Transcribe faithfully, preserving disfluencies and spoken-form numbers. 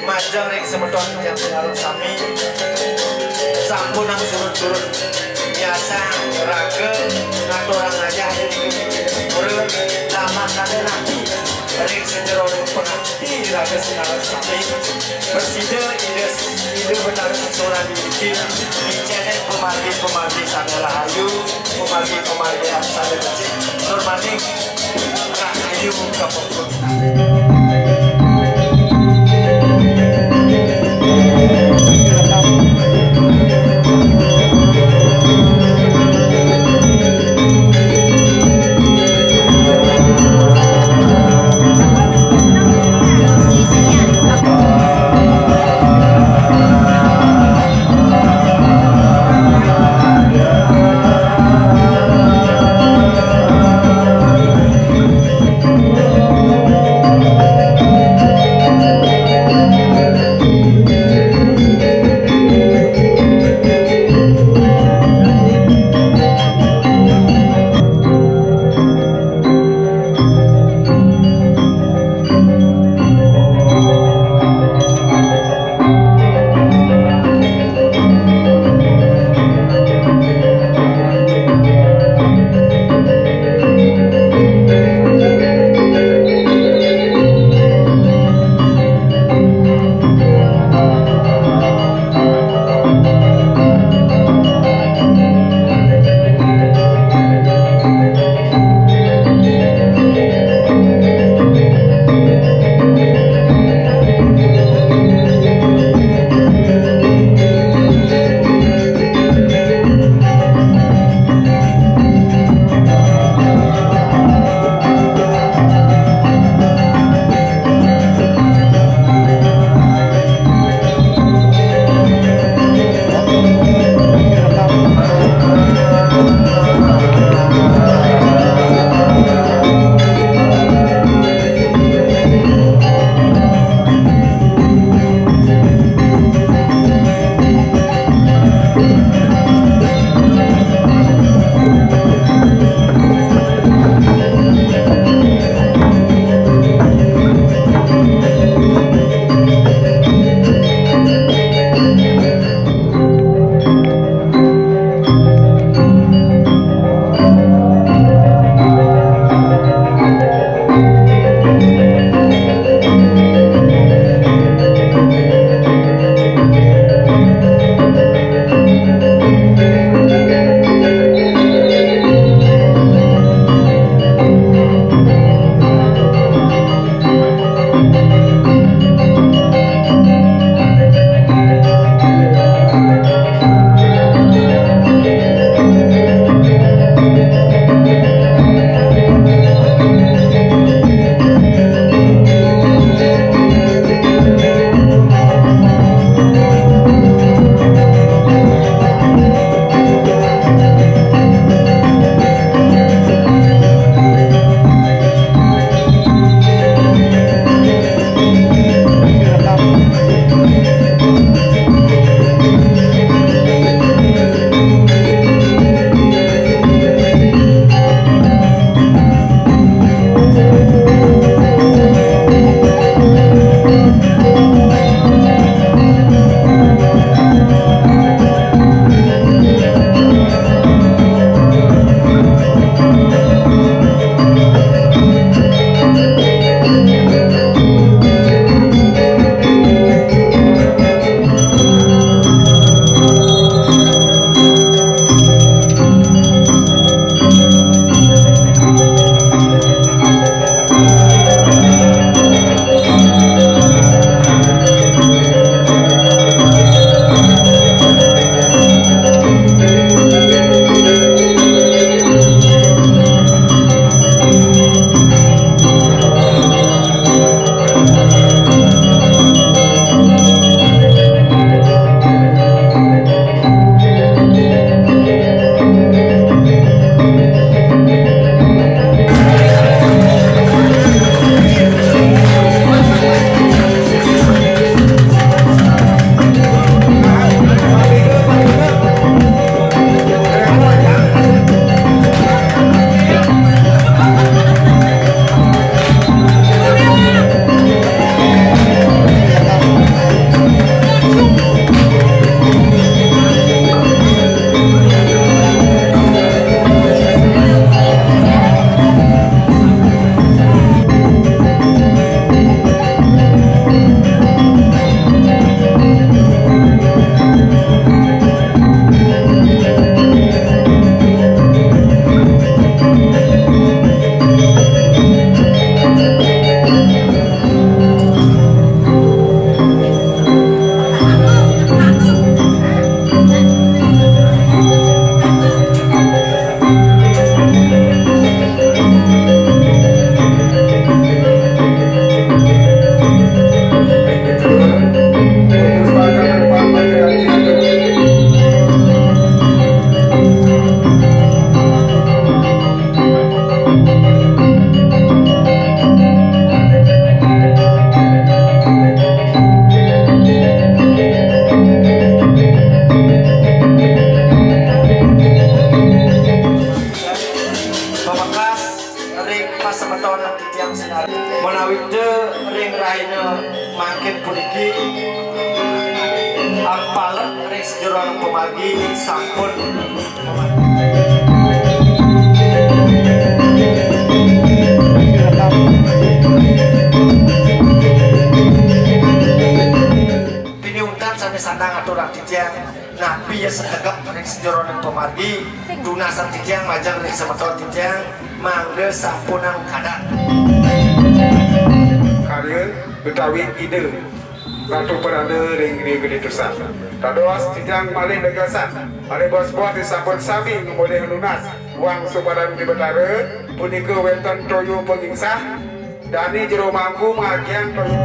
Majeng ring semeton tiang sinareng sami. Sampun ang surut-surut nyasang raga ngaturang ayah ring pura, lamakane napi ring sajeroning pangati raga sinareng sami. Prasida Ida, Ida Betara Sasuran Inggih, icenen pamargi-pamargi sane rahayu, pamargi-pamargi sane becik, tur malih rahayu kapungkur. Sajeroning pamargi sampun pinunas sané sandang aturang titiang, napi ya setegep ring sajeroning pamargi, tunasang titiang majeng ring semeton titiang, mangda sampunang kadat. Karya utawi Ida Ratu Prana ring Gede Tusan. Dados titiang malih negasang, malih bos-bos sampun sami ngamolih nunas wangsu Paran Udi Betara, punika wénten toya pangingsah, dané jero mangku ngagiang toya.